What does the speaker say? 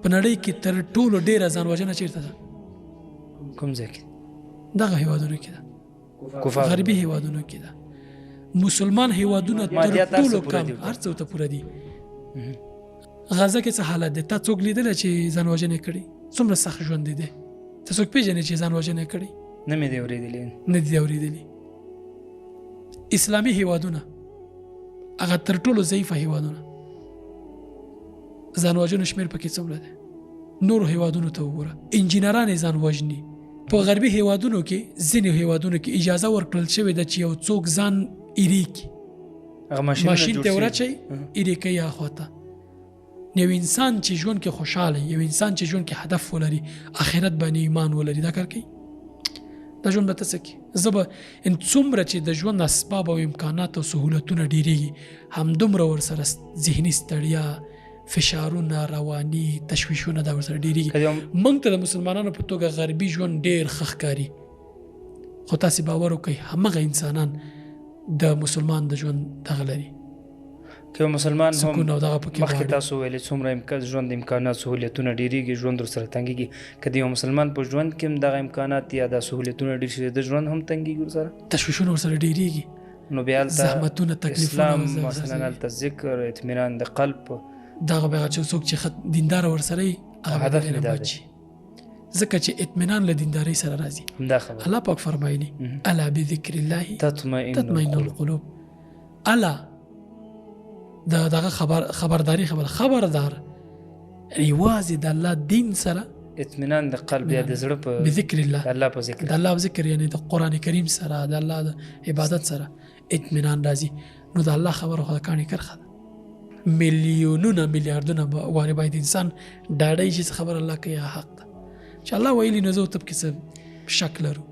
په نړۍ کې تر ټولو ډیره ځان وژنه چیرته ده؟ کوم ځای کې؟ دغه هیوادونو کې ده، غربي هیوادونو کې ده. مسلمان هیوادونه تر ټولو کم، هر څه ته پوره دي. غزه کې څه حالت دی؟ تا څوک لیدلی چې ځان وژنه کړي؟ څومره سخت ژوند دی؟ ته څوک پیژنې چې ځان وژنه کړي؟ نه مې دی اورېدلی. نه دی اورېدلی. اسلامي هیوادونه هغه تر ټولو ضعیفه هیوادونه، ځان وژنو شمېر پکې څومره دی؟ نورو هیوادونو ته وګوره، انجینران یې ځان وژني. په غربي هیوادونو کې، ځینې هیوادونو کې اجازه ورکړل شوې ده چې یو څوک ځان ایرې کړي، ماشین ته ورچي ایرې کوي اخوا ته. یو انسان چې ژوند کې خوشاله، یو انسان چې ژوند کې هدف ولري، آخرت باندې ایمان ولري، دا کار کوي، دا ژوند به ته څه کوې؟ زه به ان څومره چې د ژوند اسباب او امکانات او سهولتونه ډېرېږي، همدومره ورسره ذهني ستړیا، فشارونه، رواني تشویشونه دا ورسره ډېرېږي. موږ ته د مسلمانانو په توګه غربي ژوند ډېر ښه ښکاري، خو تاسې باور وکړئ همغه انسانان د مسلمان د ژوند دغه لري. که یو مسلمان هم سکون او دغه پکې مخکې غواړي. تاسو ویلې څومره امکان ژوند امکانات سهولتونه ډیریږي، ژوند ورسره تنګیږي. که د یو مسلمان په ژوند کې هم دغه امکانات یا دا سهولتونه ډیر شي، د ژوند هم تنګیږي ورسره، تشویشونه ورسره ډیریږي. نو بیا هلته زحمتونه، تکلیفونه اسلام مثلا هلته ذکر، اطمینان د قلب دغه به چې څوک چې دیندار ورسره وي هغه هدف به مې دا بچ دی. شي، ځکه چې اطمینان له دیندارۍ سره راځي. همدا خبره. الله پاک فرمایلی الا بذکر الله تطمئن تطمئن القلوب. الا د دغه خبرداري خبره، خبردار یوازې د الله دین سره اطمینان د قلب یا د زړه په بذکر الله، د الله په ذکر، د الله په ذکر، یعنی د قرآن کریم سره، د الله د عبادت سره اطمینان راځي. نو د الله خبره خو د کاڼي کرښه ده. میلیونونه میلیاردونه وارې باید انسان ډاډه شي چې خبره الله کوي هغه حق ده، چې الله ویلي نو زه ورته پکې څه شک لرو.